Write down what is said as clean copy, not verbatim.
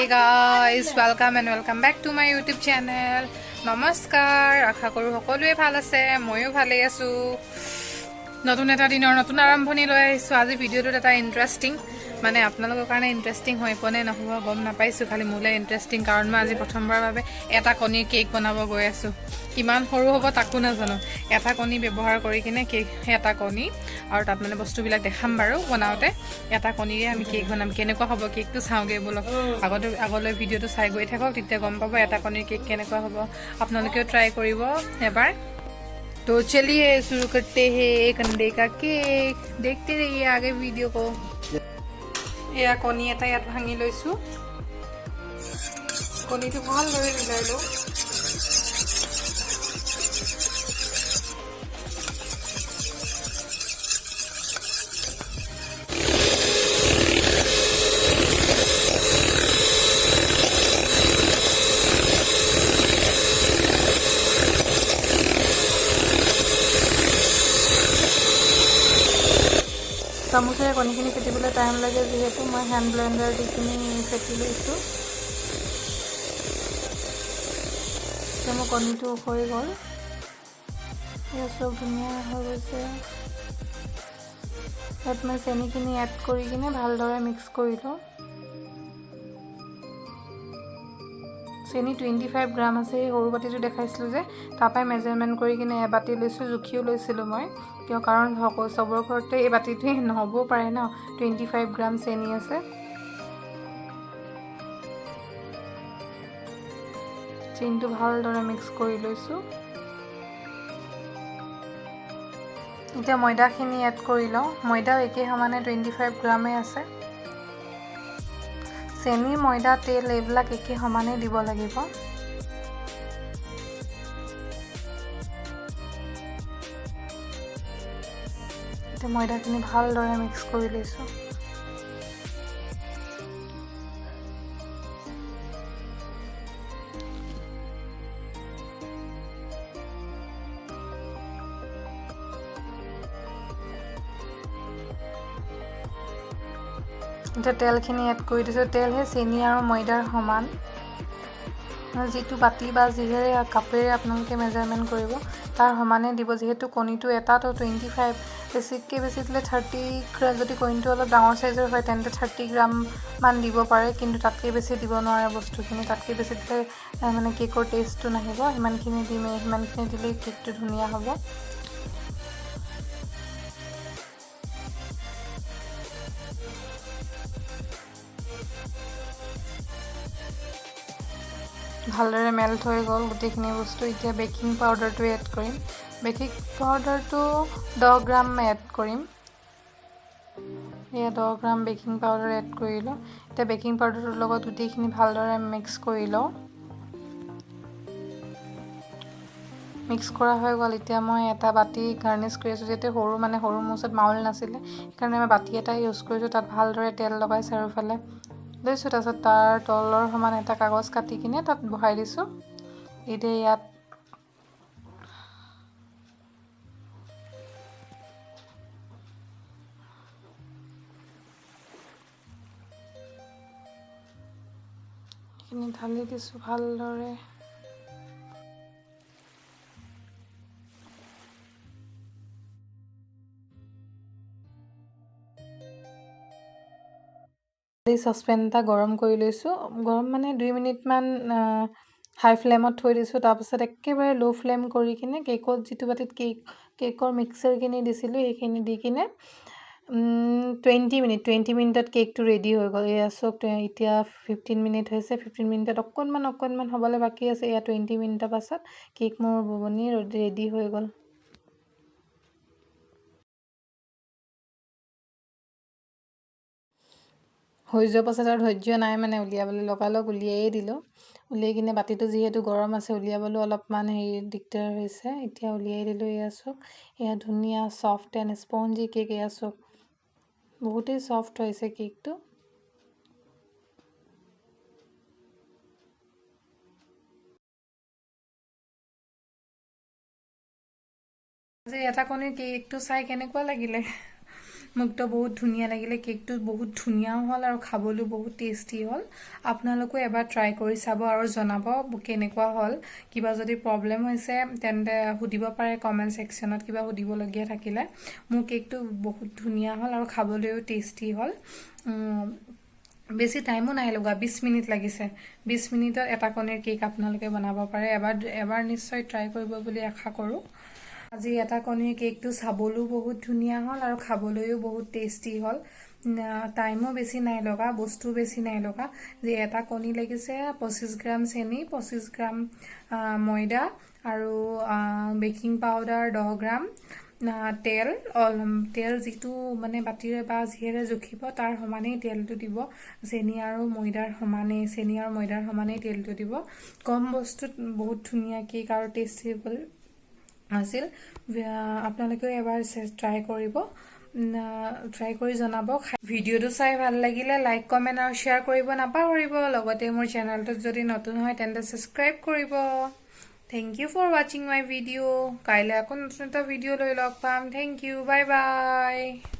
Hey guys, welcome and welcome back to my YouTube channel. নমস্কাৰ, আশা কৰোঁ সকলোৱে ভাল আছে। ময়ো ভালেই আছোঁ। নতুন এটা দিনৰ নতুন আৰম্ভণি লৈ আহিছোঁ। আজি ভিডিঅ'টোত এটা ইণ্টাৰেষ্টিং, মানে আপোনালোকৰ কাৰণে ইণ্টাৰেষ্টিং হৈ পোৱা নহ'ব গম নাপাইছোঁ, খালি মোলৈ ইণ্টাৰেষ্টিং, কাৰণ মই আজি প্ৰথমবাৰৰ বাবে এটা কণীৰ কেক বনাব গৈ আছোঁ। কিমান সৰু হ'ব তাকো নাজানো। এটা কণী ব্যৱহাৰ কৰি কিনে কেক, এটা কণী আৰু তাত মানে বস্তুবিলাক দেখাম বাৰু বনাওঁতে। এটা কণীৰে আমি কেক বনাম। কেনেকুৱা হ'ব কেকটো চাওঁগৈ ব'লক। আগতে আগলৈ ভিডিঅ'টো চাই গৈ থাকক, তেতিয়া গম পাব এটা কণীৰ কেক কেনেকুৱা হ'ব। আপোনালোকেও ট্ৰাই কৰিব এবাৰ। तो चलिए, शुरू करते हैं एक अंडे का केक। देखते रहिए आगे वीडियो को। এয়া কণী এটা ইয়াত ভাঙি লৈছোঁ। কণীটো ভালদৰে মিলাই লওঁ। চামুচেৰে কণীখিনি ফেটিবলৈ টাইম লাগে যিহেতু, মই হেণ্ড ব্লেণ্ডাৰ দি কিনি ফেটি লৈছোঁ। এতিয়া মোৰ কণীটো হৈ গ'ল। এয়া চব ধুনীয়া হৈ গৈছে। ইয়াত মই চেনিখিনি এড কৰি কিনে ভালদৰে মিক্স কৰি লওঁ। চেনি 25 গ্ৰাম আছে। সেই সৰু বাতিটো দেখাইছিলোঁ যে, তাৰপৰাই মেজাৰমেণ্ট কৰি কিনে এবাতি লৈছোঁ। জুখিও লৈছিলোঁ মই। কিয়, কাৰণ সকলো চবৰ ঘৰতে এই বাতিটোৱে নহ'বও পাৰে ন। 25 গ্ৰাম চেনি আছে। চেনিটো ভালদৰে মিক্স কৰি লৈছোঁ। এতিয়া ময়দাখিনি এড কৰি লওঁ। ময়দাও একে সমানে 25 গ্ৰামেই আছে। চেনি, ময়দা, তেল এইবিলাক একে সমানেই দিব লাগিব। এতিয়া ময়দাখিনি ভালদৰে মিক্স কৰি লৈছোঁ। এতিয়া তেলখিনি এড কৰি দিছোঁ। তেল সেই চেনি আৰু ময়দাৰ সমান। যিটো বাতি বা যিহেৰে কাপেৰে আপোনালোকে মেজাৰমেণ্ট কৰিব, তাৰ সমানে দিব। যিহেতু কণীটো এটাতো 25, বেছিতকৈ বেছি দিলে 30। যদি কণীটো অলপ ডাঙৰ চাইজৰ হয়, তেন্তে 30 গ্ৰামমান দিব পাৰে, কিন্তু তাতকৈ বেছি দিব নোৱাৰে বস্তুখিনি। তাতকৈ বেছি দিলে মানে কেকৰ টেষ্টটো নাহিব। সিমানখিনি দিমেই, সিমানখিনি দিলেই কেকটো ধুনীয়া হ'ব। ভালদৰে মেল্ট হৈ গ'ল গোটেইখিনি বস্তু। এতিয়া বেকিং পাউডাৰটো এড কৰিম। বেকিং পাউডাৰটো 10 গ্ৰাম এড কৰিম। এয়া 10 গ্ৰাম বেকিং পাউডাৰ এড কৰিলোঁ। এতিয়া বেকিং পাউডাৰটোৰ লগত গোটেইখিনি ভালদৰে মিক্স কৰি লওঁ। মিক্স কৰা হৈ গ'ল। এতিয়া মই এটা বাতি গাৰ্নিছ কৰি আছোঁ। যিহেতু সৰু, মানে সৰু মোৰ ওচৰত মাউল নাছিলে, সেইকাৰণে মই বাতি এটা ইউজ কৰিছোঁ। তাত ভালদৰে তেল লগাই চাৰিওফালে লৈছোঁ। তাৰপিছত তাৰ তলৰ সমান এটা কাগজ কাটি কিনে তাত বহাই দিছোঁ। এতিয়া ইয়াত এইখিনি ঢালি দিছোঁ ভালদৰে। চচপেন এটা গৰম কৰি লৈছোঁ। গৰম মানে 2 মিনিটমান হাই ফ্লেমত থৈ দিছোঁ। তাৰপিছত একেবাৰে ল' ফ্লেম কৰি কিনে কেকত যিটো বাতিত কেকৰ মিক্সাৰখিনি দিছিলোঁ, সেইখিনি দি কিনে 20 মিনিট, 20 মিনিটত কেকটো ৰেডি হৈ গ'ল। এয়া চাওক, এতিয়া 15 মিনিট হৈছে। 15 মিনিটত অকণমান অকণমান হ'বলৈ বাকী আছে। এয়া 20 মিনিটৰ পাছত কেক মোৰ বনি ৰেডি হৈ গ'ল। হৈ যোৱাৰ পাছত আৰু ধৈৰ্য নাই মানে উলিয়াবলৈ, লগালগ উলিয়ায়েই দিলোঁ। উলিয়াই কিনে বাতিটো যিহেতু গৰম আছে, উলিয়াবলৈও অলপমান হেৰি দিগদাৰ হৈছে। এতিয়া উলিয়াই দিলোঁ। এয়া চাওক, এয়া ধুনীয়া ছফ্ট এণ্ড স্পঞ্জি কেক। এয়া চাওক, বহুতেই ছফ্ট হৈছে কেকটো। আজি এটা কণীৰ কেকটো চাই কেনেকুৱা লাগিলে? মোকতো বহুত ধুনীয়া লাগিলে। কেকটো বহুত ধুনীয়াও হ'ল আৰু খাবলৈও বহুত টেষ্টি হ'ল। আপোনালোকো এবাৰ ট্ৰাই কৰি চাব আৰু জনাব কেনেকুৱা হ'ল। কিবা যদি প্ৰব্লেম হৈছে, তেন্তে সুধিব পাৰে কমেণ্ট ছেকশ্যনত, কিবা সুধিবলগীয়া থাকিলে। মোৰ কেকটো বহুত ধুনীয়া হ'ল আৰু খাবলৈও টেষ্টি হ'ল। বেছি টাইমো নাই লগা, 20 মিনিট লাগিছে। 20 মিনিটত এটা কণীৰ কেক আপোনালোকে বনাব পাৰে। এবাৰ এবাৰ নিশ্চয় ট্ৰাই কৰিব বুলি আশা কৰোঁ। আজি এটা কণীৰ কেকটো চাবলৈও বহুত ধুনীয়া হ'ল আৰু খাবলৈও বহুত টেষ্টি হ'ল। টাইমো বেছি নাই লগা, বস্তুও বেছি নাই লগা। যে এটা কণী লাগিছে, 25 গ্ৰাম চেনি, 25 গ্ৰাম ময়দা আৰু বেকিং পাউডাৰ 10 গ্ৰাম, তেল, তেল যিটো মানে বাতিৰে বা যিহেৰে জুখিব, তাৰ সমানেই তেলটো দিব। চেনি আৰু ময়দাৰ সমানেই তেলটো দিব। কম বস্তুত বহুত ধুনীয়া কেক আৰু টেষ্টিবল আছিল। আপোনালোকেও এবাৰ ট্ৰাই কৰিব, ট্ৰাই কৰি জনাব। ভিডিঅ'টো চাই ভাল লাগিলে লাইক, কমেণ্ট আৰু শ্বেয়াৰ কৰিব নাপাহৰিব। লগতে মোৰ চেনেলটোত যদি নতুন হয়, তেন্তে ছাবস্ক্ৰাইব কৰিব। Thank you for watching my video. কাইলৈ আকৌ নতুন এটা ভিডিঅ' লৈ লগ পাম। Thank you, bye bye.